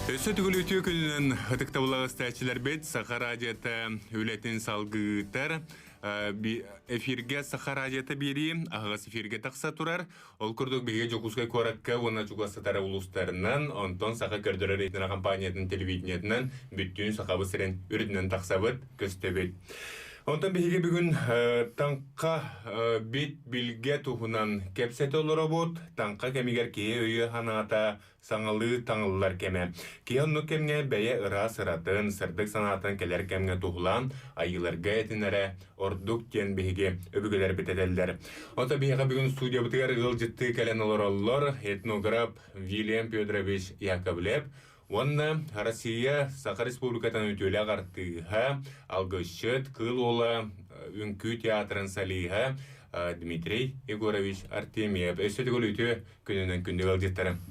Өссө төгүл үтүө күнүнэн ытыктабыллаах истээччилэрбит Саха радиота үлэтин салгыытар эфиргэ Саха радиота биэрии аһаҕас эфиргэ тахса турар. Ол курдук биһиги Дьокуускай куоракка уонна чугас сытар улуустарынан, онтон Саха көрдөрөр иһитиннэрэр компаниятын телевидениетынан бүттүүн Сахабыт сирин үрдүнэн тахсабыт, көстөбүт. Онтон биһиги бүгүн таҥха бит билгэ туһунан кэпсэтэ олоробут. Таҥха кэмигэр киһи өйө-санаата саҥалыы таҥыллар кэмэ. Киһи оннук кэмҥэ бэйэ ыраас ыратын, сырдык санаатын кэлэр кэмҥэ туһулаан айыыларга этинэрэ ордук диэн биһиги өбүгэлэрбит этэллэр. Ото биһиэхэ бүгүн студиябытыгар ыалдьыттыы кэлэн олороллор этнограф Вильям Федорович Яковлев уонна Россия Саха Республикатын үтүөлээх артыыһа, алгысчыт, Кыыл Уола үҥкүү театрын солиһа Дмитрий Егорович Артемьев. Өссө төгүл үтүө күнүнэн күндү ыалдьыттарым.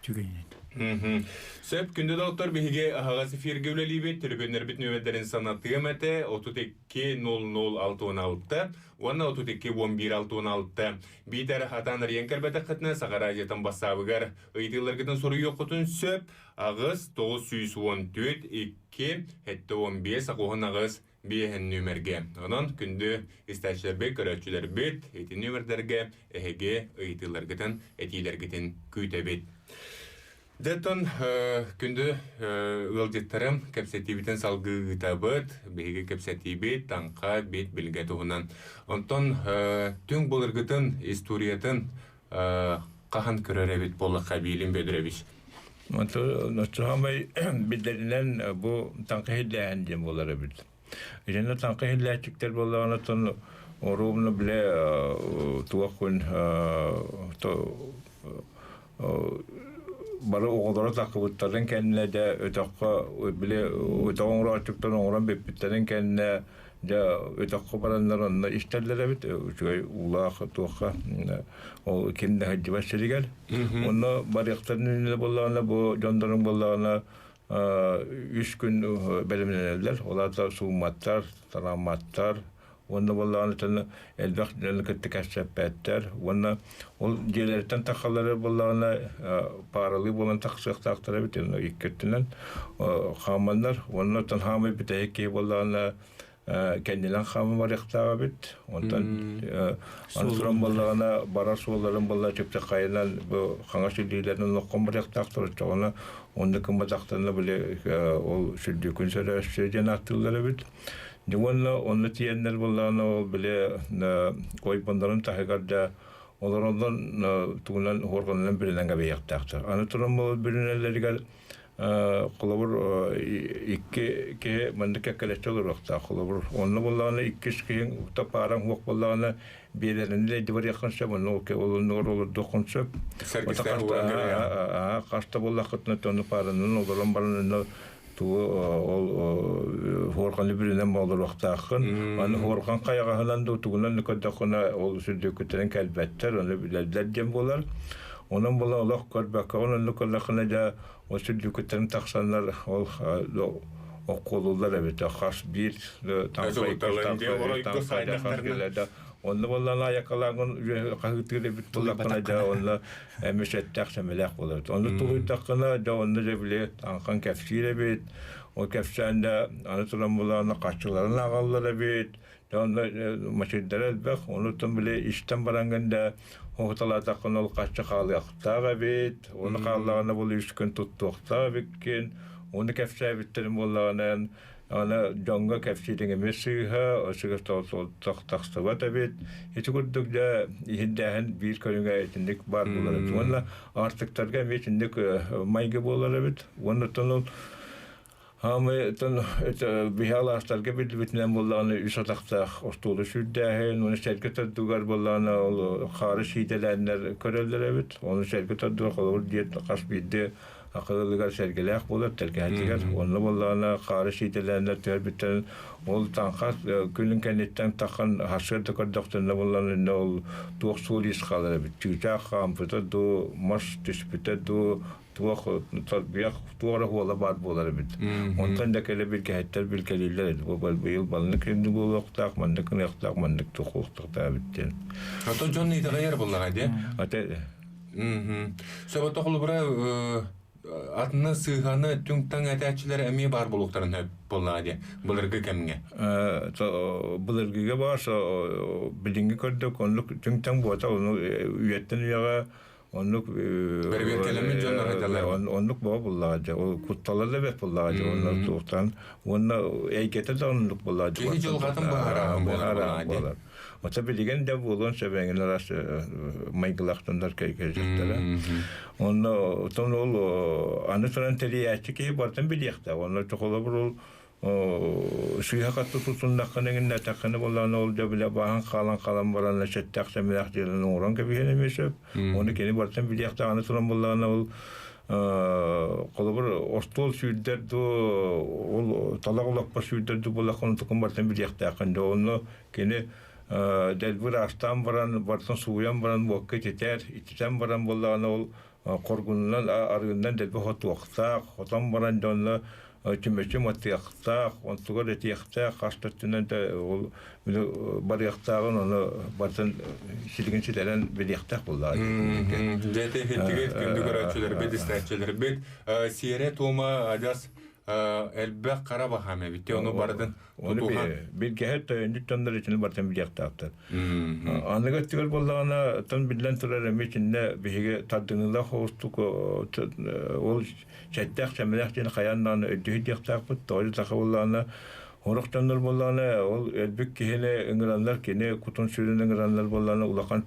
Түгэнинэн. Сөп, күндү доктор, биһиги аһаҕас эфиргэ үлэлиибит, төлөпүөннэрбит нүөмэрдэрин санатыам этэ 32 00 66 уонна 32 11 66. Биитэр хатаан арыйан кэлбэтэххитинэ Саха радиотын бассаабыгар ыйытыыларгытын суруйуоххутун сөп. Аҕыс 914 2 75 8 биэһин нүөмэргэ. Онон күндү истээччилэрбит, көрөөччүлэрбит ити нүөмэрдэргэ эһиги ыйытыыларгытын, этиилэргитин күүтэбит. Дьэ, күндү ыалдьыттарым, кэпсэтиибитин салгыы ыытабыт. Биһиги кэпсэтиибит таҥха бит билгэ туһунан. Онтон түҥ былыргытын, историятын хаһан көрөр эбит буоллахха Вильям Федорович? Оччоһомой биллэринэн бу таҥха иһиллээһин диэн буолар эбит. Итиннэ таҥха иһиллээччиктэр буоллаҕына оттон оруобуна билэ туох күн бары оҕолоро таххыбыттарын кэннэ дьэ өтөххө били өтөх оҥорооччуктан оҥорон бүппүттэрин кэннэ Дьэ, өтөххө бараннар онно истэллэр эбит, үчүгэй уулаах туохха ол ким да сылдьыбат сиригэр. Онно барыахтарын иннинэ буоллаҕына, бу дьонноруҥ буоллаҕына үс күн бэлэмнэнэллэр. Ол аата суумматтар, тараамматтар, уонна буоллаҕына элбэх дьону кытта кэпсэппэттэр. Уонна ол дьиэлэриттэн тахаллара буоллаҕына пааралыы буолан тахсыахтаахтар эбит икки өттүнэн хааманнар уонна оттон хаамай бүтэһик киһи буоллаҕына кэннинэн хаама барыахтаах эбит онтон аны буоллаҕына барар суолларын буолла чыпчаххайынан бу хаҥас илиилэринэн олоххон барыахтаахтар оччоҕуна онно кымматахтарына били ол сүрдүүкүн сөрөөссүө диэн ааттыыллар эбит уонна онно тиийэннэр буоллаҕына ол били ойбоннорун таһыгар да олороллор тугунан уорганынан бүрүнэн кэбиһиэхтээхтэр. Аны туран ол бүрүнэллэригэр холобур икки киһи маннык кэккэлэччи олоруохтаах. Холобур онно буоллаҕына иккис киһиҥ тапааран суох буоллаҕына биэлэрин илэйди барыаххын сөп, онно олордуоххун олордуоххун сөп. Хаста буоллаххытына онно пааранан олорон баран онно тугу ол хуорҕаны бүрүнэн буолуохтааххын аны хуорҕан хайаҕаһынан да тугунан да көрдөххүнэ ол сүрдүкүттэрин кэлбэттэр ону билэллэр диэн буолар онон була олох көрбөккөҕүн оннук көрдөххүнэ дьэ ол сүрдүкүттэрин тахсаннар ол оккуолуллар эбит хас биир онно буоллаҕына айакалааҕын хаһыытыыр эбит буоллаххына дьэ онно эмис эттээх сэмэлээх буолар. Ону тулуйдаххына, дьэ онно дьэ били таҥхан кэпсиир эбит. Ол кэпсээн да аны туран булаана хаччыларын аҕаллар эбит. Дьэ онно мачыйдара элбэх. Онуттан били истэн бараҥҥын да хоһуталаатаххына ол хаччы хаалыахтаах эбит. Ону хааллаҕына бу үс күн туттуохтаах эбиккин. Ону кэпсээбиттэрин буоллаҕына Аны дьоҥҥо кэпсиириҥ эмиэ сыыһа, сыыһа тахсыбат эбит. Ити курдук дьэ иһирдээһин биир көрүҥэ итинник баар буолар эбит. Уонна аартыктарга эмиэ итинник майгы буолар эбит. Уонна оттон ол хаамай оттон биһи алаастарга биллибитинэн буоллаҕына үс атахтаах остуолу сүүрдээһин, уонна сэргэ төрдүгэр буоллаҕына ол хаары сиидэлээннэр көрөллөр эбит. Ону сэргэ төрдүгэр холобур диэт хас биирдии акылыгар сэргэлээх буолар тэлгэһэтигэр онно буоллаҕына хаары сиитэлээннэр түһэрбиттэрин ол таҥха күнүн кэнниттэн таххан сарсыарда көрдөхтөрүнэ буоллаҕына ол туох суол ис хаалар эбит чыычаах хаампыта дуу мас түспүтэ дуу туох торбуйах туох эрэ хуола баар буолар эбит онтон да кэлэ билгэһиттэр билгэлииллэр эбит бу быйыл маннык кэмни буолуохтаах маннык гыныахтаах маннык туохуохтаах эбит диэн Оттон дьон итэҕэйэр буоллаҕа дии. Ате Сөбөтө холобура Атына сыыһаны түҥ-таҥ этээччилэр эмиэ баар буолуохтарын сөп буоллаҕа дии былыргы кэмҥэ. Былыргыга баар билиҥҥи көрдөк оннук түҥ-таҥ буота ону үйэттэн үйэҕэ оннук бэрэбиэркэлэммит дьоннор сылдьаллар. Оннук боо буллаҕа дьэ ол куттала да бэрт буллаҕа дьэ онно туохтан уонна эйгэтэ да оннук буллаҕа дьэ киһи дьылҕатын быһаарааһын буолар буолар. Ота билигин да буолуон сөп эҥин араас майгылаахтандар кэлиэхтэрэ. Онно отон ол аны туран тэрийээччи киһи барытын билиэхтээх. Онно холобур ол сыыһа хатты тутуннаххына эҥиннээтэххинэ буоллаҕына ол дьэ бile бааһан хаалан хаалан баран сэттээх сэмэлээх дьыаланы оҥорон кэбиһэн эмиэ сөп. Оны кини барытын билиэхтээх аны туран буоллаҕына ол холобур остуол сүүрдэр дуу ол талах олохпо сүүрдэр дуу буоллаххына тукун барытын билиэхтээххин дуу онно кини дэлби ыраастаан баран барытын сууйан баран уокка ититэр ититэн баран буоллаҕына ол хоргунунан арыыннан дэлби хотуохтаах хотон баран дьонно чүмэчи матыахтаах онтугар этиэхтээх хас да өттүнэн да ол барыахтааҕын ону барытын силигин ситэрэн билиэхтээх буоллаҕа. Дьэ иһиттигит күндү көрөөччүлэрбит, истээччилэрбит сиэрэ-туома адьас элбэх хара баһаам эбит. Ону барытын тутуһан билгэһит төйүндүт дьоннор итини барытын билиэхтээхтэр. Аныгы өттүгэр буоллаҕына, тон биллэн турар эмиэ итиннэ биһиги тардыныылаах оҕустук ол сэттээх сэмэлээх диэн хайаан даҕаны өйдүү диэхтээхпит. Тоҕо диэтэххэ буоллаҕына, сорох дьоннор буоллаҕына, ол өлбүт киһини ыҥыраннар, кини кутун-сүрүн ыҥыраннар буоллаҕына, улахан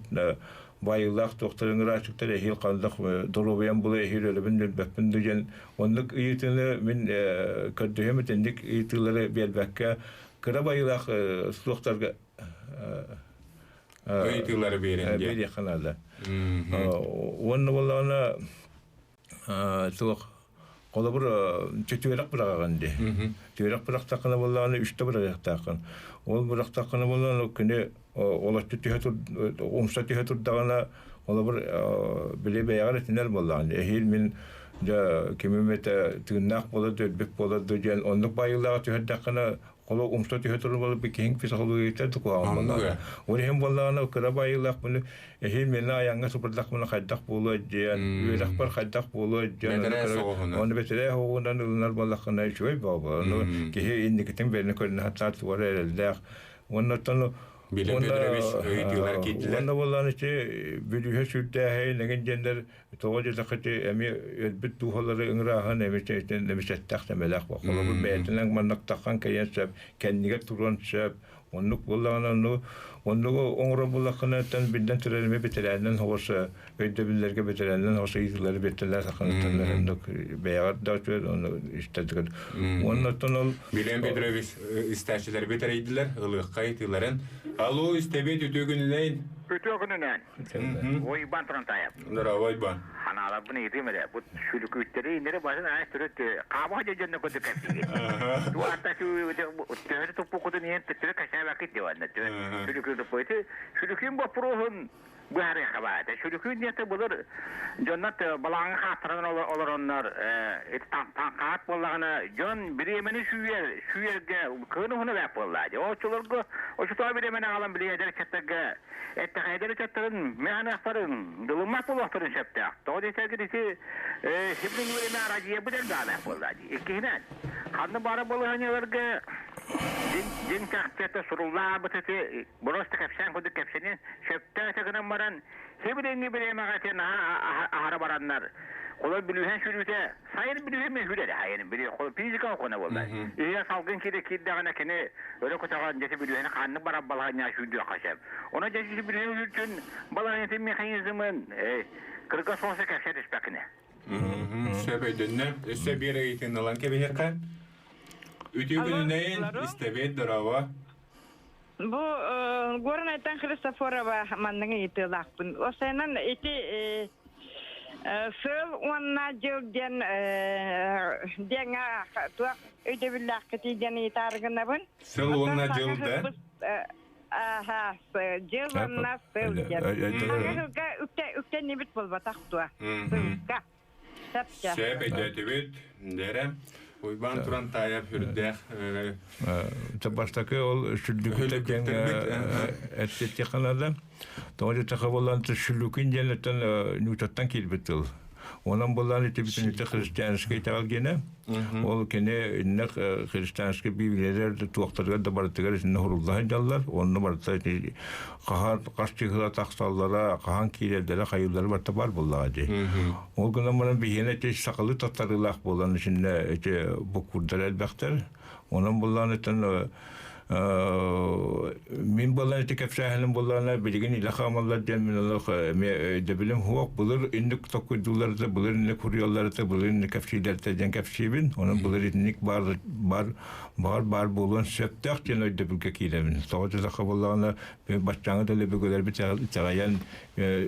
байыылаах туохтар ыҥырааччыктар эһиил ханнык доруобуйам була эһиил өлөбүн өлбөппүн дуу диэн оннук ыйытыыны мин көрдөһүм итинник ыйытыылары биэрбэккэ кыра байыылаах суохтарга ыйытыылары биэрэн биэриэххэ наада уонна буоллаҕына суох холобур түөрэх быраҕаҕын дии түөрэх бырахтаххына буоллаҕына үстэ быраҕыахтааххын ол бырахтаххына буоллаҕына күнү олоччу түһэ тур умса түһэ турдаҕына холобур били бэйэҕэр этинэр буоллаҕын эһиил мин дьэ кимим этэ тыыннаах буолар да өлбүт буолар да диэн оннук баайыылааҕы түһэрдэххинэ Холо умса түһэ турар буолбут киһиҥ психологията куһаҕан буоллаҕына. Ол иһин буоллаҕына кыра байыылаахпын эһиил миэнэ айаҥҥа супурдахпына хайдах буолуо диэн, үөрэхпэр хайдах буолуо диэн ону бэтэрээ соҕуһунан ылынар буоллаххына үчүгэй буолуо. Ону киһи инникитин бэйэни көрүнэ сатаат туора эрэллээх. Уонна оттон Билим Петрович ыйытыылар киирдилэр. Уонна буоллаҕына ити бүлүүһэ сүрдээһин эҥин диэннэр Тоҕо диэтэххэ ити эмиэ өлбүт дууһалары ыҥырааһын эмиэ сэттээх-сэмэлээх буолар. Холобур, бэйэтинэн манныктаххан кэйиэн сөп, кэннигэр туруон сөп. Оннук буоллаҕына, ону оннугу оҥорор буоллаххына, тэн биллэн турар эмиэ бэтэрээнинэн соҕус өйдөбүллэргэ бэтэрээнинэн соҕус ыйытыылары биэртэллэр саханыттаннар оннук бэйэҕэр да үчүгэй, ону истэрдигэр. Уонна оттон ол Билэн Петрович истээччилэрбит эрэйдилэр, ылыахха ыйытыыларын. Алло, истэбит үтүө күнүнэн. Үтүө күнүнэн. Уйбан Турантаев. Здорово, Уйбан. Ханааларбын ыйытыым эрэ. Бу сүлүкүүттэри иннэри басын аайы төрүт хаамах дьонно көтө кэпсиигит. Ту атта төһөнү туппуккутун иһин төттөрү кэсээбэккит диэн сүлүкүүн туппуйты. Сүлүкүүн боппуруоһун быһаарыахха баата. Сүлүкүүн диэте былыр дьоннор балааҥҥа хааттаран олороннор таҥхаат буоллаҕына дьон бириэмэни сүүйэр сүүйэргэ кыһын уһуна бээх буоллаа. Оччолорго оччотоо бириэмэни аҕалан били эдэр ыччаттарга эттэхэйдэр ыччаттарын мэханыахтарын дылыммат буолуохтарын сөптөөх. Тоҕо диэтэргит ити сибилин үөрэмэ арадьыйабыт элбэҕэлээх буолла дии. Иккиһинэн, ханна баара балаһыанньаларга дьиҥ чахчыта суруллаабыт ити просто кэпсээн курдук кэпсэниэн сөптөөх этэ гынан баран сибилиҥҥи бириэмэҕэ ити наһаа аһара бараннар Холор бүлүүһэн сүрүүтэ сайын бүлүүһэ мүһүр эрэ хайын били физика окуна буолла. Иһэ салгын киирэ киирдэҕинэ кини өрө көтөҕөн дьэси бүлүүһэни ханнык барар балаһанньа сүүрдүөххэ сөп. Ону дьэси бүлүүһэ үүртүн балаһанньатын механизмын кырга соҕуса кэпсэ түспэккинэ. Сөп өйдөннө. Өссө биир ыйытыын ылан кэбиһиэххэ. Үтүө күнүнэйин, истэбит, дорообо. Бу Горнайтан Христофорова манныгы ыйытыылаахпын. Осайынан ити сыл уонна дьыл диэн диэҥҥэ туох өйдөбүллээххитий диэн ыйытаары гынабын. Сыл уонна дьыл да? Аха, дьыл уонна сыл диэн. Саҥа сылга үктэннибит буолбатах дуо? Сылга. Сөп өйдөөтүбүт. Дэрэ. Уйбаан туран таайап үрдээх. Бастакы ол сүллүкүтэ диэн эттиэххэ наада. Тоҕо диэтэххэ буоллаан сүллүкүн диэн өттөн нуучаттан киирбит тыл. Онон буллаан ити бүтүн ити христианскай итэҕэл гиэнэ. Ол кини иннэ христианскай библиялар туохтарыгар да барытыгар итиннэ хурулла сылдьаллар. Онно барыта ити хаһан хас чыһыла тахсаллара, хаһан киирэллэрэ, хайыыллара барыта бар буоллаҕа дии. Ол гынан баран биһиэнэ ити сахалыы таттарыылаах буолан итиннэ ити буккурдар элбэхтэр. Онон буллаан итин мин буолан ити кэпсээһиним буоллаҕына билигин илэ хаамаллар диэн мин олох эмиэ өйдөбүлүм суох. Былыр инник токкуйдууллар да, былыр инник суруйаллар да, былыр инник кэпсииллэр да диэн кэпсиибин. Онон былыр итинник баар бар баар баар буолуон сөптөөх диэн өйдөбүлгэ киирэбин. Тоҕо диэтэххэ буоллаҕына баччааҥы да өбүгэлэрбит итэҕэйэн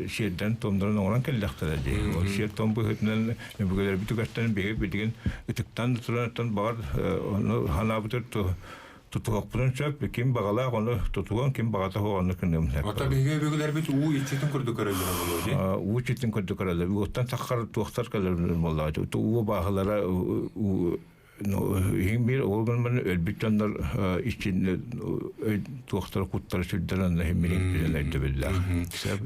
сиэрдэн туомнарын оҥорон кэллэхтэрэ дии. Ол сиэр туом быһыытынан өбүгэлэрбит үгэстэрин биһиги билигин ытыктаан туран баҕар ону санаабытыр тутуһуохпутун сөп. Ким баҕалаах ону тутуһуон, ким баҕата суох ону кыныам сөп. Ото биһиги өбүгэлэрбит уу иччитин курдук көрөллөрө буолуо дии. Уу иччитин курдук көрөллөр. Ууттан саххар туохтар кэлэр буоллаҕа. Уу бааһылара иһин биир ол гынан өлбүт дьоннор иччин туохтара куттара сүрдэрэн иһин билин өйдөбүллээх.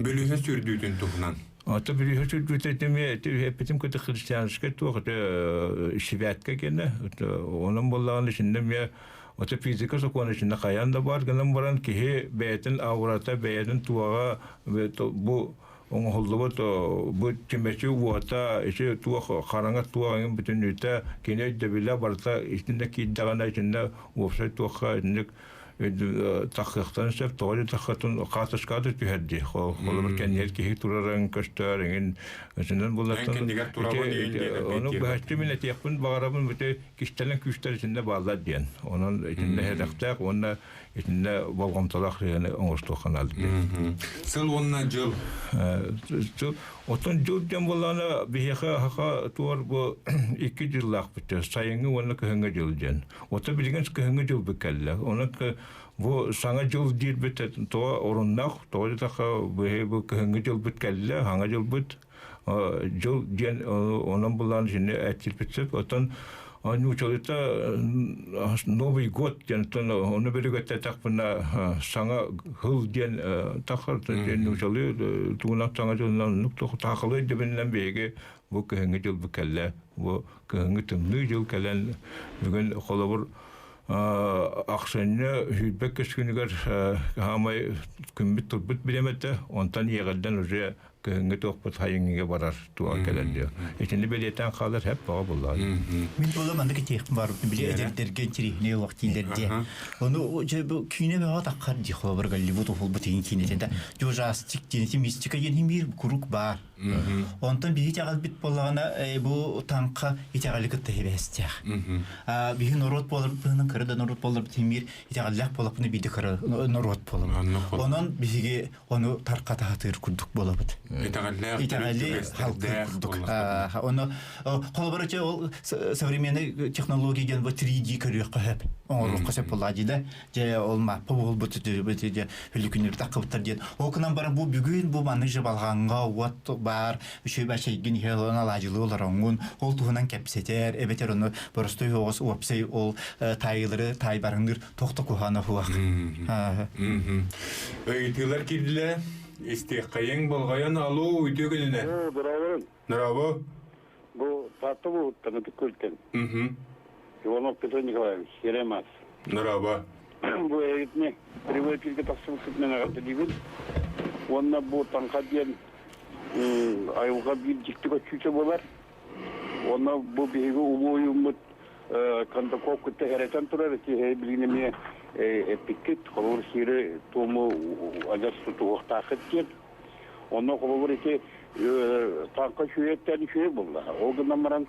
Бөлүһө сүрдүүтүн туһунан. Ата бөлүһө сүрдүүтэ этими эппитим кытта христианскай туох это святка генэ онон буоллаҕына итиннэ эмиэ ото физика сокуона итиннэ хайаан да баар гынан баран киһи бэйэтин аурата бэйэтин туоҕа бу оҥоһуллубут бу чүмэчи уота ити туох хараҥа туох эҥин бүтүннүүтэ кини өйдөбүлэ барыта итиннэ киирдэҕинэ итиннэ уопсай туохха итинник тахсыахтарын сөп тоҕо диэтэххэ хаатыскаҕа да түһэр дии холобур кэннигэр киһи турарын көстөр эҥин итинэн буллартан ону быһаччы мин этиэхпин баҕарабын бити кистэлэҥ күүстэр итиннэ бааллар диэн онон итиннэ сэрэхтээх уонна итиннэ болҕомтолоох сыһыаны оҥостуохха наада диэн. Сыл уонна дьыл. Сыл оттон дьыл диэн буоллаҕына биһиэхэ хаха туор бу икки дьыллаахпыт сайыҥҥы уонна кыһыҥҥы дьыл диэн. Оттон билигин кыһыҥҥы дьылбыт кэллэ. Онон бу саҥа дьыл диирбит тоҕо оруннаах, тоҕо диэтэххэ бу кыһыҥҥы дьылбыт кэллэ, саҥа дьылбыт дьыл диэн онон булаан итини эттирбит сөп. Оттон нуучалыта Новый год диэн ону бөрүгэттэтэхпинэ саҥа хыл диэн тахар нуучалыы тугунан саҥа дьылынан оннук таахалыы өйдөбүлүнэн биһиги бу кыһыҥҥы дьылбыт кэллэ. Бу кыһыҥҥы тымныы дьыл кэлэн бүгүн холобур ахсынньы сүүрбэ күнүгэр хаамай күммүт турбут бириэмэтэ онтон иэҕэрдэн уже кыһыҥҥы туохпут хайыҥҥыга барар туоҕа кэлэр диye. Итини бэлиэтээн хаалар хэп баҕа буллаҕа. Мин буола маннык этиэхпин бар били эдэрдэргэ интириэһинэй олох дииллэр диye. Ону дьэ бу киинэ бөҕө таххар дии холобур Голливуд уһулбут иһин киинэтин да ужастик диэн мистика диэн биир куруук баар. Онтон биһи итэҕэлбит буоллаҕына бу таҥха итэҕэли кытта сибээстээх. Биһи норуот буоларбытынан кыра да норуот буоларбыт иһин биир итэҕэллээх буоллахпына биирдэ кыра норуот буолабыт. Онон биһиги ону тархата сатыыр курдук буолабыт. Итэҕэллээх, итэҕэли халкыыр курдук. Ону холобура ол современный технология диэн бу 3D көрүөххэ сөп, оҥоруохха сөп буоллаҕа дии да. Дьэ ол мааппа буолбут дьэ хүлүкүнүр таххыбыттар диэн. Ол гынан баран бу бүгүн бу маннык же балҕаҥҥа уот баар үчүгэй бачайгын иһэ олорон алаадьылыы олороҥҥун ол туһунан кэпсэтэр эбэтэр ону боростуой оҕус уопсай ол таайыылары таайбарыҥныыр туох да куһаҕана суох. Ыйытыылар киирдилэр. Истиэххэйиҥ болҕойон алуу үтүө күнүнэн. Бырабырым. Браво. Бу Таатта улууһуттан Ытык Күөлтэн. Иванов Петр Николаевич, Еремас. Браво. Бу эһигитини прямой эфиргэ тахсыбыккытынан эҕэрдэлиибин. Уонна бу Таҥха диэн айылҕа биир дьикти көччүүтэ буолар. Уонна бу биһиги улуу ойууммут Кондаков кытта эрэтэн турар ити билигин эмиэ эппиккит холобур сири туому адьас тутуһуохтааххыт диэн. Онно холобур ити таҥха үчүгэйттэн үчүгэй буолла. Ол гынан баран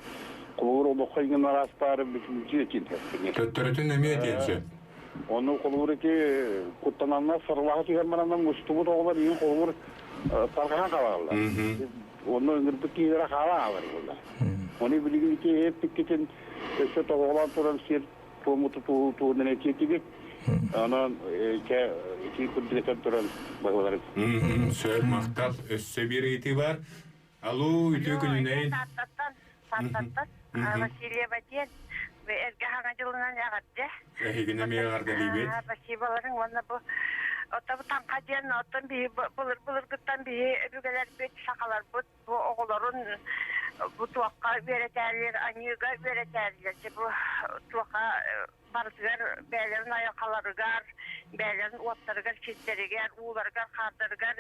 холобур олоххо иҥэн араастаары бүтүннүү этин Төттөрүтүн эмиэ этиэн сөп. Ону холобур ити куттананнар сарылаһа түһэн бараннар мустубут оҕолор иин холобур тарҕаһан хаалаллар. Онно ыҥырбыт киһилэрэ хаала хаалар буолла. Ону билигин ити эппиккитин өссө тоҕоҕолоон туран сир туому тутуу туһунан этиэтигит. Онон ити ити курдук этэн туран баһыларын. Сөп махтал. Өссө биир ыйытыы бар. Алло, үтүө күнүнэн. Сааттаттан, Сааттаттан Васильева диэн эргэ хаҥа дьылынан эҕэрдэ. Эһигини эмиэ эҕэрдэлиибит. Спасиболарыҥ уонна бу оттон бу таҥха диэн оттон биһи былыр былыргыттан биһи өбүгэлэрбит сахаларбыт бу оҕолорун Бу туохха үөрэтээллэр, аньыыга үөрэтээллэр. Бу туохха барытыгар бэйэлэрин айылҕаларыгар, бэйэлэрин уоттарыгар, сирдэригэр, ууларыгар, хаардарыгар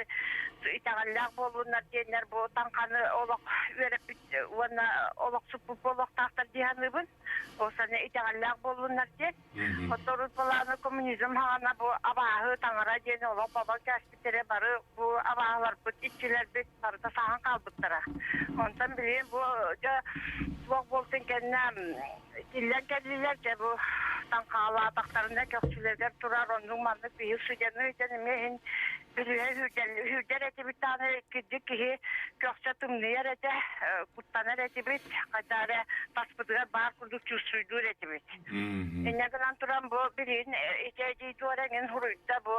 итэҕэллээх буоллуннар диэннэр бу таҥханы олох үөрэппит уонна олохсуппут буолуохтаахтар дии саныыбын. Ол сана итэҕэллээх буоллуннар диэн. Оттон былааны коммунизм хаҕана бу абааһы таҥара диэн олох баба кээспиттэрэ бары бу абааһыларбыт, иччилэрбит барыта саһан хаалбыттара. Онтон билигин бу дьэ суох буолтун кэннэ тиллэн кэллилэр дьэ бу таҥхаалаатахтарына көхсүлэригэр турар оннук маннык биһи судьяны ыйтан эмиэ иһин бүрүһэ үүрдэр этибит даҕаны кырдьык киһи көхсө тымныйар этэ куттанар этибит хайдах эрэ таспытыгар баар курдук чувствуйдуур этибит инньэ гынан туран бу билигин ити эдьиий туора эҥин суруйда бу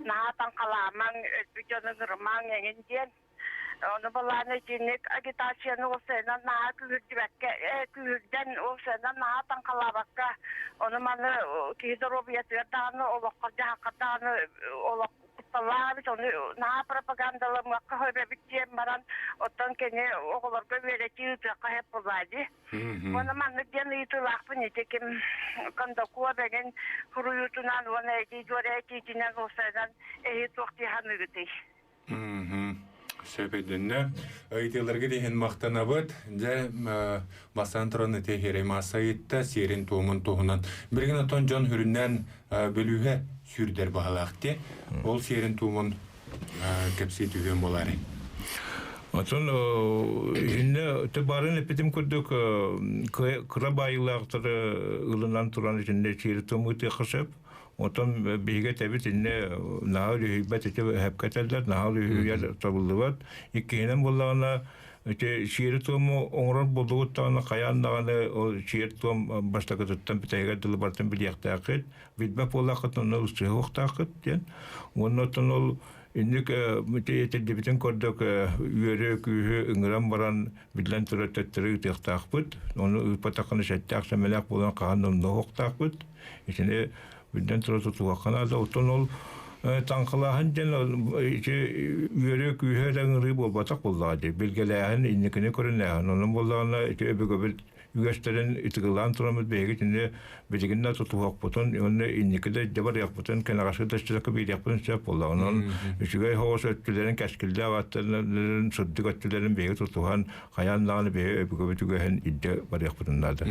наһаа таҥхалаамаҥ өлбүт дьону ыҥырымаҥ эҥин диэн Ону былаан итинник агитацияны уопсайынан наһаа күүһүрдүбэккэ, күүһүрдэн уопсайынан наһаа таҥхалаабакка, ону маны киһи доруобуйатыгар даҕаны, олоххор-дьаһаххар даҕаны олох кутталлаах эбит, ону наһаа пропагандаламыахха сөп эбит диэн баран, оттон кини оҕолорго үөрэтии ыытыахха сөп буоллаа дии. Уонна маннык диэн ыйытыылаахпын ити ким Кондакуо бэгин суруйуутунан уонна этии дьуора этиитинэн уопсайынан эһи туох дии саныыгытый? Сөп өйдөннө. Ыйытыыларга иһин махтанабыт. Дьэ, бастаан туран ити херей маасса ыйытта, сиэрин туомун туһунан. Билигин оттон дьон хүрүннээн бөлүүһэ сүүрдэр баһалаах ти. Ол сиэрин туомун кэпсии түһүөн буолаарай? Отон инне те барын эпитим курдук кыра баайыылаахтары ылынан туран итиннэ сиэри туому ытыахха сөп. Оттон биһиги этэбит иннэ наһаа үлүһүйбэт ити эһэпкэ этэллэр, наһаа үлүһүйэр табыллыбат. Иккиһинэн буоллаҕына, ити сиэри-туому оҥорор буоллугут даҕаны хайаан даҕаны ол сиэр-туом бастакытыттан бүтэһигэр дылы барытын билиэхтээххит. Билбэт буоллаххыт онно ылсыһыахтааххыт диэн. Уонна оттон ол инник ити этиллибитин көрдөх үөрү күүһү ыҥыран баран биллэн турар төттөрү ыытыахтаахпыт. Ону ыыппатаххына сэттээх-сэмэлээх буолан хаһан да умнуохтаахпыт. Итини биллэн турар тутуһуохха наада. Оттон ол таҥхалааһын диэн ити үөрүү күүһэ эрэ ыҥырыы буолбатах буоллаҕа дии. Билгэлээһин, инникини көрүнээһин. Онон буоллаҕына ити өбүгэбит үгэстэрин ытыгылаан тураммыт биһиги итини билигин да тутуһуохпутун уонна инники да илдьэ барыахпытын, кэнэҕэски да өттүлэргэ биэриэхпитин сөп буоллаҕа. Онон үчүгэй соҕус өттүлэрин, кэскиллээх аттарын, сырдык өттүлэрин биһиги тутуһан хайаан даҕаны биһи өбүгэбит үгэһин илдьэ барыахпытын наада.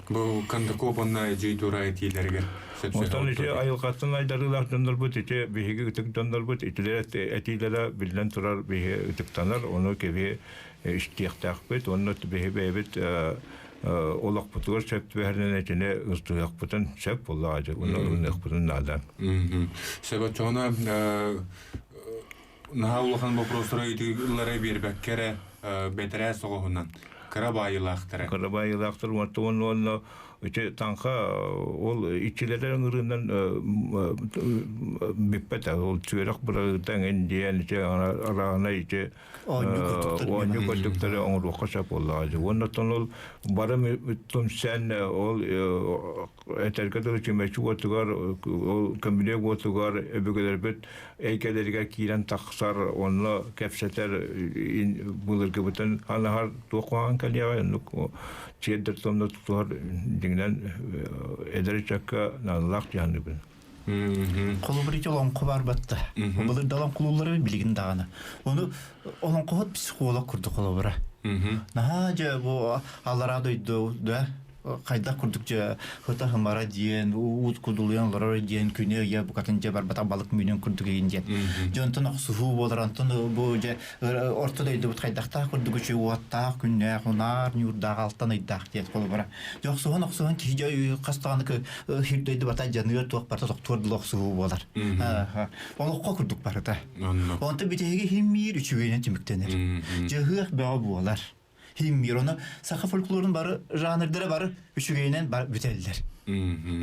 Бу Кондаков уонна Эдьиий Дора этиилэригэр Онтон ити айылҕаттан айдарыылаах дьоннорбут ити биһиги ытык дьоннорбут итилэр этиилэрэ биллэн турар биһи ытыктанар, ону киһи истиэхтээхпит уонна биһи бэйэбит олохпутугар сөп түбэһэринэн итини ылсыһыахпытын сөп буоллаҕа дьэ уонна ылыныахпытын наада. Сөп оччоҕуна наһаа улахан боппуруостары ыйытыылары биэрбэккэ эрэ бэтэрээ соҕуһунан кыра баайыылаахтара. Кыра баайыылаахтар уонна ити таҥха ол иччилэрэ ыҥырыынан бүппэт ол түөрэх бырагыта эҥин диэн ити араана ити оонньуу курдуктары оҥоруохха сөп буоллаҕа дии. Уонна оттон ол бары түмсэн ол этэргэ дылы чүмэчи уотугар ол көмүлүөк уотугар өбүгэлэрбит эйгэлэригэр киирэн тахсар онно кэпсэтэр былыргыбытын анаһар туох куһаҕан кэлиэҕэй оннук сиэрдэр томно тутуһар дьиҥинэн эдэр ыччакка наадалаах дии саныыбын. Холобур ити олоҥхо бар батта. Былыр да олоҥхолууллар билигин даҕаны. Ону олоҥхоһут психолог курдук холобура. Наһаа дьэ бу аллараа дойду да хайдах курдук дьэ хыта хымара диэн уут кудулуйан олорор диэн күнү ыйа букатын дьэ барбатах балык мүнүн курдук игин диэн. Дьонтон охсуһуу буолар онтон бу дьэ орто дойдубут хайдахтаах курдук үчүгэй уоттаах күннээх унаар ньуурдаах алтан ыйдаах диэн холобура. Дьэ охсуһан охсуһан киһи дьэ хас даҕаны сир-дойду барыта дьаныар туох барыта тохтуор дылы охсуһуу буолар. Олоххо курдук барыта. Онтон бүтэһиги химмиир үчүгэйинэн түмүктэнэр. Дьаһыах бөҕө буолар. Химмиир. Ону саха фольклорун бары жанрдара бары үчүгэйинэн бүтэллэр.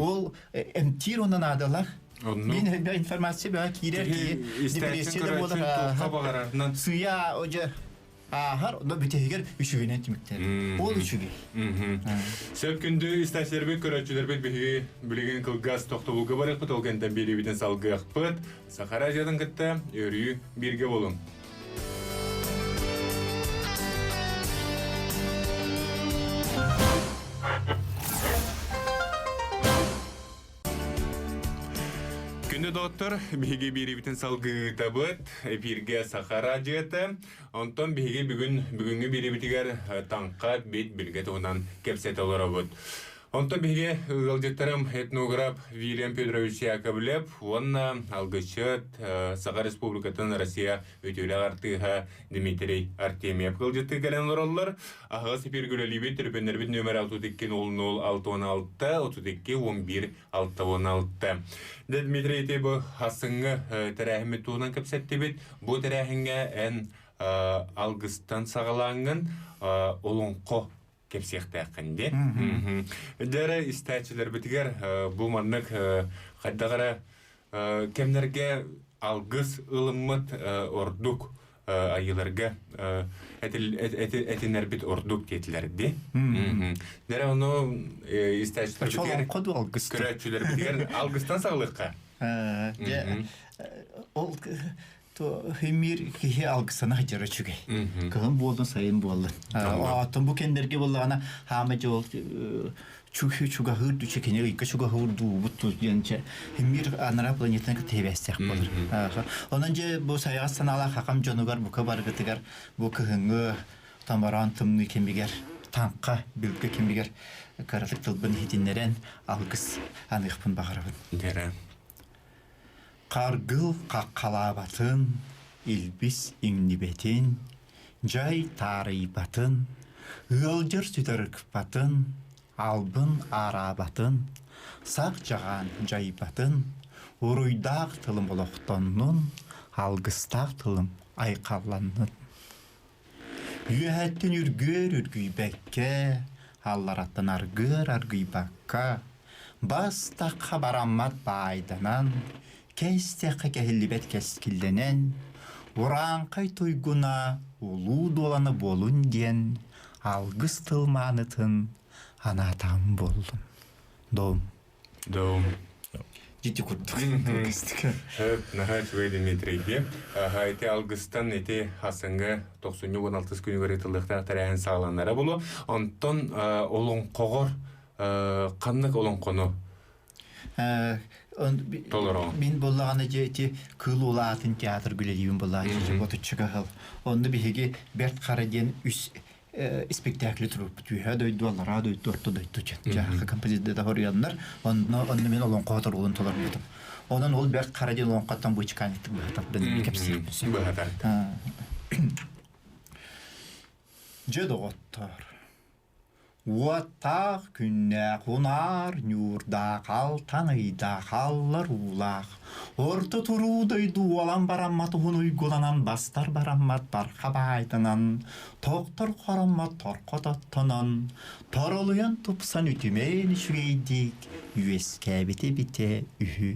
Ол эмтиир уонна наадалаах. Мин информация бөҕө киирэр киһи депрессия да буолар. Сыйа дьэ ааһар, но бүтэһигэр үчүгүнэн түмүктэр. Ол үчүгэй. Сөп күндү истээччилэрбит, көрөөччүлэрбит биһиги билигин кылгас тохтобулга барыахпыт, ол кэнтэн биэриибитин салгыахпыт. Саха радиотын кытта өрүү бииргэ болуҥ. Күндү доҕоттор, биһиги биэриибитин салгыытабыт. Эфиргэ Саха радиота. Онтон биһиги бүгүн бүгүҥҥү биэриибитигэр таҥха бит билгэ туһунан кэпсэтэ олоробут. Онтон биһиги ыалдьыттарым этнограф Вильям Федорович Яковлев уонна алгысчыт Саха Республикатын Россия үтүөлээх артыыһа Дмитрий Артемьев ыалдьыттыы кэлэн олороллор. Аһаҕас эфиргэ үлэлиибит төлөпүөннэрбит нүөмэрэ 32 00 66 32 11 66. Дэ Дмитрий ити бу хасыҥҥы тэрээһиммит туһунан кэпсэттибит. Бу тэрээһиҥҥэ эн алгыстан саҕалааҥҥын олоҥхо кэпсиэхтээххин дии. Дьэ истээччилэрбитигэр бу маннык хайдах эрэ кэмнэргэ алгыс ылыммыт ордук айыыларга этинэрбит ордук диэтилэр дии. Дьэ ону истээччилэрбитигэр көрөөччүлэрбитигэр алгыстан саҕалыахха. Дьэ ол Химир киһи алгысана сылдьара үчүгэй. Кыһын буоллун, сайын буоллун. Оттон бу кэмнэргэ буоллаҕына хаама дьол чугаһыыр дүчэ кини ыйга чугаһыыр дуубут диэн чэ химир анараа планетаны кытта тэбээстээх буолар. Онон дьэ бу сайаҕас санаалаах хахам дьонугар бука баргытыгар бу кыһыҥҥы томороон тымныы кэмигэр таҥха билгэ кэмигэр кыратык тылбын иһитиннэрэн алгыс аныахпын баҕарабын. Дэрэ. Харгыл хаххалаабатын, илбис иҥнибэтин, дьай таарыйбатын, ыалдьар сүтэр ыкпатын, албын аараабатын, сах дьаҕаан дьайбатын, уруйдаах тылым олохтоннун, алгыстаах тылым айхалланнын. Үөһэттэн үргүөр үргүйбэккэ, аллараттан аргыар аргыйбакка, бастахха бараммат баайданан, кэстэххэ кэһиллибэт кэскиллэнэн, урааҥхай туйгуна улуу дуолана буолун диэн алгыс тыл маанытын анаатаҕым буоллун. Дом. Дом. Дьити курдук. Наһаа үчүгэй Дмитрийге. Ити алгыстан ити хасыҥҥы тохсунньу уон алтыс күнүгэр ыытыллыахтаах тэрээһин саҕаланара булу. Онтон олоҥхоҕор ханнык олоҥхону толороҕун? Мин буоллаҕына дьэ ити Кыыл Улаатын театр үлэлиибин буоллаҕына отучча сыл. Онно биһиги Бэрт Хара диэн үс испэктээкли туруорбут үөһээ дойду, аллараа дойду, орто дойду дьааха композиция хоруйаннар онно онно мин олоҥхо торугун толорбутум. Онон ол бэрт хара диэн олоҥхоттон бычкаанньыктык быһатарбын кэпсиирбин сөп. Дьэ доҕоттоор, Уоттаах күннээх унаар ньуурдаах алтан ыйдаах аллар уулаах орто туруу дойду уолан бараммат уһун уйгуланан бастар бараммат барха баайданан тохтор хороммот торхо тоттонон торолуйан тупсан үтүмээн үчүгэйдик үөскээбитэ битэ үһү.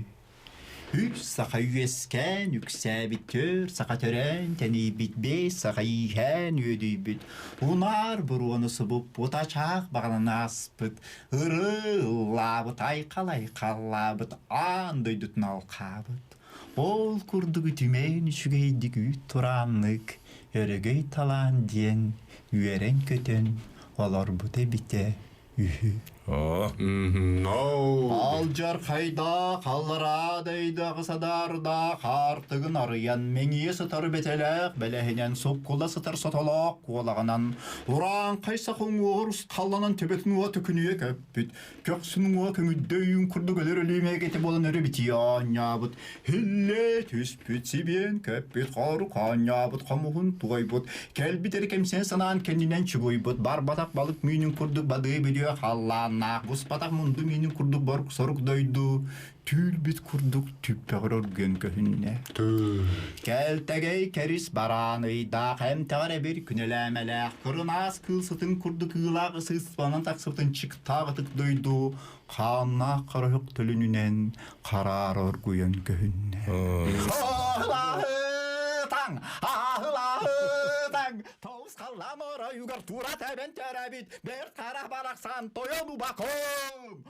Үс саха үөскээн үксээбит, түөрт саха төрөөн тэнийбит, биэс саха ииһээн үөдүйбүт, унаар буруону субуппут, ачаах баҕанан ааспыт, ырыы ыллаабыт, айхал-айхаллаабыт, аан дойдутун алхаабыт. Ол курдук үтүмээн үчүгэйдик үүт турааннык, өрөгөй талаан диэн үөрэн-көтөн олорбута эбитэ үһү. Алдьархайдаах, аллараа дайдаах садаардаах аартыгын арыйан, мэҥиэ сытар бэтэлээх бэлэһинэн суккула сытар сотолоох куолаҕынан, урааҥхай саха уҥуоҕар усталланан төбөтүн уо төкүнүйэ көппүт, көхсүн уҥуоҕа көҥүддэ өйүүн курдук өлөр өлүүмээгэтэ буолан өрө битии оонньообут, Һиллэ түспүт сибиэн көппүт хору хоонньообут хомуһун туойбут, кэлбит эрэ кэмсэн санаан кэннинэн чугуйбут, барбатах балык миинин курдук бадыы бүдүө халлааннаах, буспатах мунду миинин курдук борук сорук дойду, түүл-бит курдук түппэҕэр оргуйан көһүннэ. Кэлтэгэй кэрис бараан ыйдаах эмтэҕэр эбир күнэлээмэлээх кырынаас кыыл сытын курдук ыылаах ысыыспанан тахсыбытын чыктаах ытык дойду хааннаах хараһык төлөнүнэн хараара оргуйан көһүннэ. Аһылаһытаҥ! Аһылаһытаҥ! Тоҕус халлаан оройугар тура тэбэн төрөөбүт бэрт хара барахсан тойон убакым!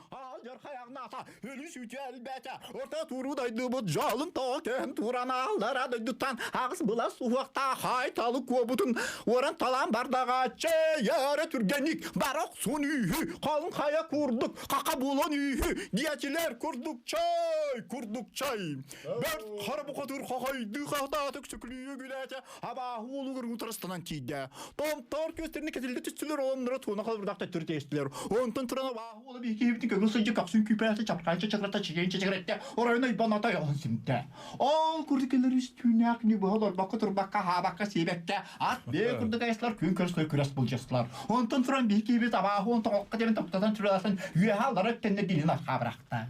Алдьархай аҕнаата, өлүү сүтүү элбээтэ. Орто туруу дойдубут дьолун тоҕо көһөн туран аллара дойдуттан аҕыс былас уһуохтаах айталы куобутун уоран талаан бардаҕа чэйэрэ түргэнник бар охсун үүһү, халыҥ хайа курдук хака булан үүһү, диэчилэр курдук чай, курдук чай. Бэрт хара бухатыр хахайды хатаатык сөкүлүйө күлээтэ абааһы уолугар утарыстанан тиийдэ. Томтор көстөрүнэ кэтиллэ түстүлэр, оннура туона халбырдахта түртээстилэр. Онтон туран абааһы уола биһиги киһибитин көҥүл сылдьа көхсүн күүпээтэ, чапкаайча чакырата, чигиэн чэчигирэттэ, оройун ойбоноto ойоҕун симтэ. Ол курдук кэлэр үс түүнээх күнү быһа олорбокко турбакка, аһаабакка, сиэбэккэ, ат бэйэ курдук айыстылар, күн көрсө күрэс былдьастылар. Онтон туран биһиги киһибит абааһы уон тоҕокко диэн топтотон түрэлэсэн үөһэ аллара үктэннэ диилин архаа бырахта.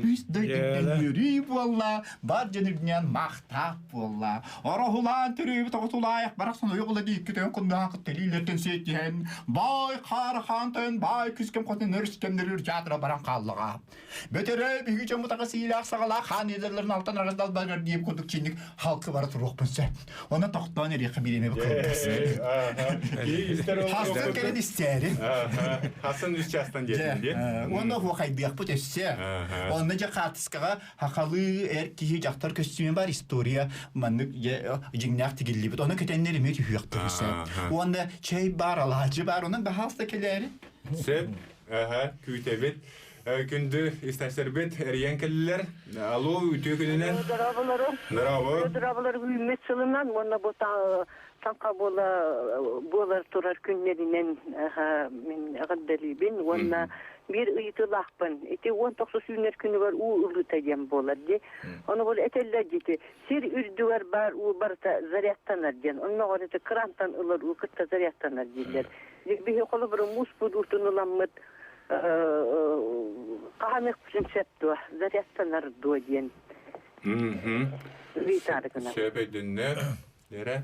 Үс дойдуттан үөрүү буолла, бар дьон үрдүнэн махтаах буолла. Ороһулаан төрөөбүт оҕотулаайах барахсан ойоҕула диикки тойон куннаах тэлиилэртэн сиэттиһэн, баай хаара хаан тойон баай күскэм хотун өрүс кэмнэрир театра баран хааллаҕа. Бөтөрөө биһиги дьоммут аҕыс иилээх саҕалаах хаан иэлэлэрин алтан арас далбаргар диэбит курдук чинник халкы бара туруохпун сөп. Онно тохтоон эриэхэ бириэмэ кылгас. Хасын кэлин истээрин. Хасын үс чаастан диэтин дии. Уонна хуохайдыахпыт өссө. Онно дьэ хаартыскаҕа хахалыы эр киһи дьахтар көстүүмэ бар история маннык дьиҥнээх тигиллибит. Ону кэтэннэр эмиэ түһүөхтэрин сөп. Уонна чэй бар, алаадьы бар, онон баһаалыста кэлээри. Сөп. Күүтэбит. Күндү истээччилэрбит эрийэн кэллилэр. Алло, үтүө күнүнэн. Дорооболору. Дорообо. Дорооболору үүммүт сылынан уонна бу таҥха буола буолар турар күннэринэн мин эҕэрдэлиибин уонна биир ыйытыылаахпын. Ити 19 үүнэр күнүгэр уу ылыыта диэн буолар дии. Ону бу этэллэр дии сир үрдүгэр баар уу барыта зарядтанар диэн. Оннооҕор ити крантан ылар уу кытта зарядтанар дииллэр. Биһи холобура муус буутун ыламмыт хаһаныахпытын сөп дуо, зарядтанар дуо диэн ыйытаары гынар. Сөп өйдөннө. Лера?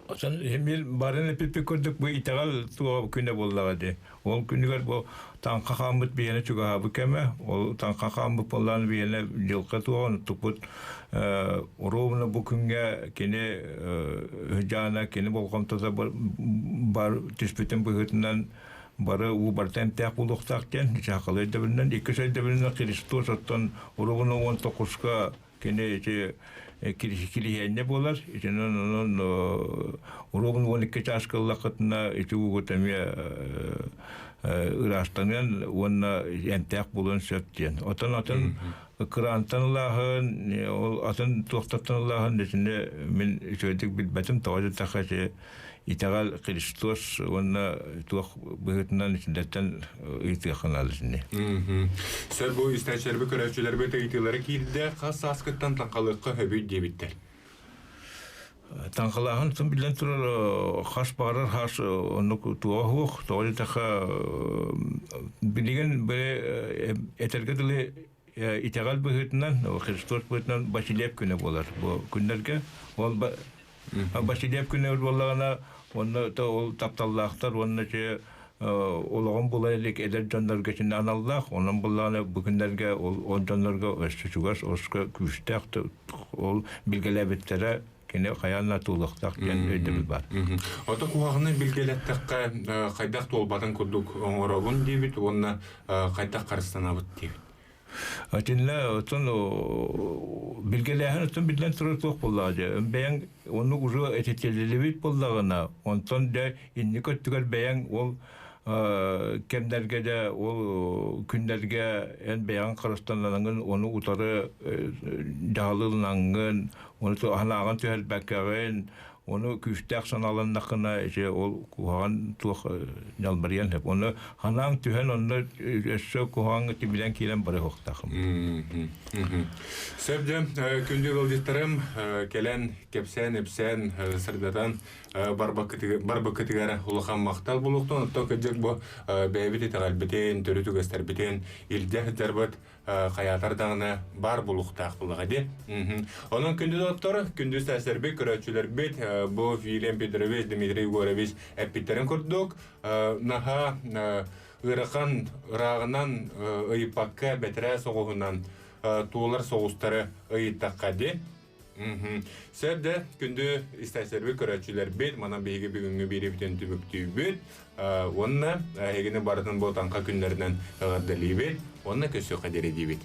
Осон эмил барын эпиппит курдук бу итэҕэл туоҕа күнэ буоллаҕа дии. Ол күнүгэр бу таҥха хааммыт биһиэнэ чугаһаабыт кэмэ, ол таҥха хааммыт буоллаҕына биһиэнэ дьылҕа туоҕун туппут ровно бу күҥҥэ кини дьаана кини болҕомтото бар түспүтүн быһыытынан бары уу барыта эмтээх буолуохтаах диэн сахалыы өйдөбүлүнэн иккис өйдөбүлүнэн Христос оттон уругуна уон тоҕуска кини ити килиһиэнньэ буолар итинэн онон уругун 12 чааска ыллаххытына ити уугут эмиэ ыраастаныан уонна эмтээх буолуон сөп диэн отон атын кыраантан ылааһын ол атын туохтартан ылааһын итини мин үчүгэйдик билбэтим тоҕо диэтэххэ ити итэҕэл Христос уонна туох быһыытынан итиннэртэн ыйытыахха наада итини. Сөп бу истээччилэрбит көрөөччүлэрбит ыйытыылара киирдэ хас сааскыттан таҥхалыахха сөбүй диэбиттэр. Таҥхалааһын тым биллэн турар хас баҕарар хас оннук туоҕа суох тоҕо диэтэххэ билигин били этэргэ дылы итэҕэл быһыытынан Христос быһыытынан Василиев күнэ буолар бу күннэргэ ол Василиев күнэ буоллаҕына уонна ол тапталлаахтар уонна че олоҕун була илик эдэр дьоннорго итиннэ аналлаах онон буллаҕына бу күннэргэ ол ол дьоннорго өссө чугас оско күүстээх ол билгэлээбиттэрэ кини хайаан да туолуохтаах диэн өйдөбүл баар. Ото куһаҕаны билгэлэттэххэ хайдах туолбатын курдук оҥоробун диэбит уонна хайдах харыстанабыт диэбит. Итиннэ оттон билгэлээһин оттон биллэн турар туох буоллаҕа дьэ бэйэҥ оннук уже этитиллибит буоллаҕына онтон дьэ инники өттүгэр бэйэҥ ол кэмнэргэ дьэ ол күннэргэ эн бэйэҕин харыстанаҥҥын ону утары дьаһалыланаҥҥын ону аһынааҕын түһэрбэккэҕин Ону күүстээх санааланнаххына ити ол куһаҕан туох ньалбарыйан сөп. Ону ханаан түһэн онно өссө куһаҕаҥҥа тимирэн киирэн барыһыахтаахым. Сөп дьэ, күндү ыалдьыттарым кэлэн кэпсээн-ипсээн сырдатан барбыккытыгар улахан махтал буолуохтун. Оттон кырдьык бу бэйэбит итэҕэлбитин, төрүт үгэстэрбитин илдьэ сылдьарбыт хайаатар даҕаны баар буолуохтаах буоллаҕа дии. Онон күндү доҕоттор, күндү сээсэрбит, көрөөччүлэрбит, бу Вильям Петрович, Дмитрий Егорович эппиттэрин курдук, наһаа ыарахан ырааҕынан ыйыппакка бэтэрээ соҕуһунан туолар соҕустары ыйыттахха дии. Сөп дьэ, күндү истээччилэрбит, көрөөччүлэрбит, манан биһиги бүгүҥҥү биэриибитин түмүктүүбүт. Уонна эһигини барытын бу таҥха күннэринэн эҕэрдэлиибит. Уонна көрсүөххэ диэри диибит.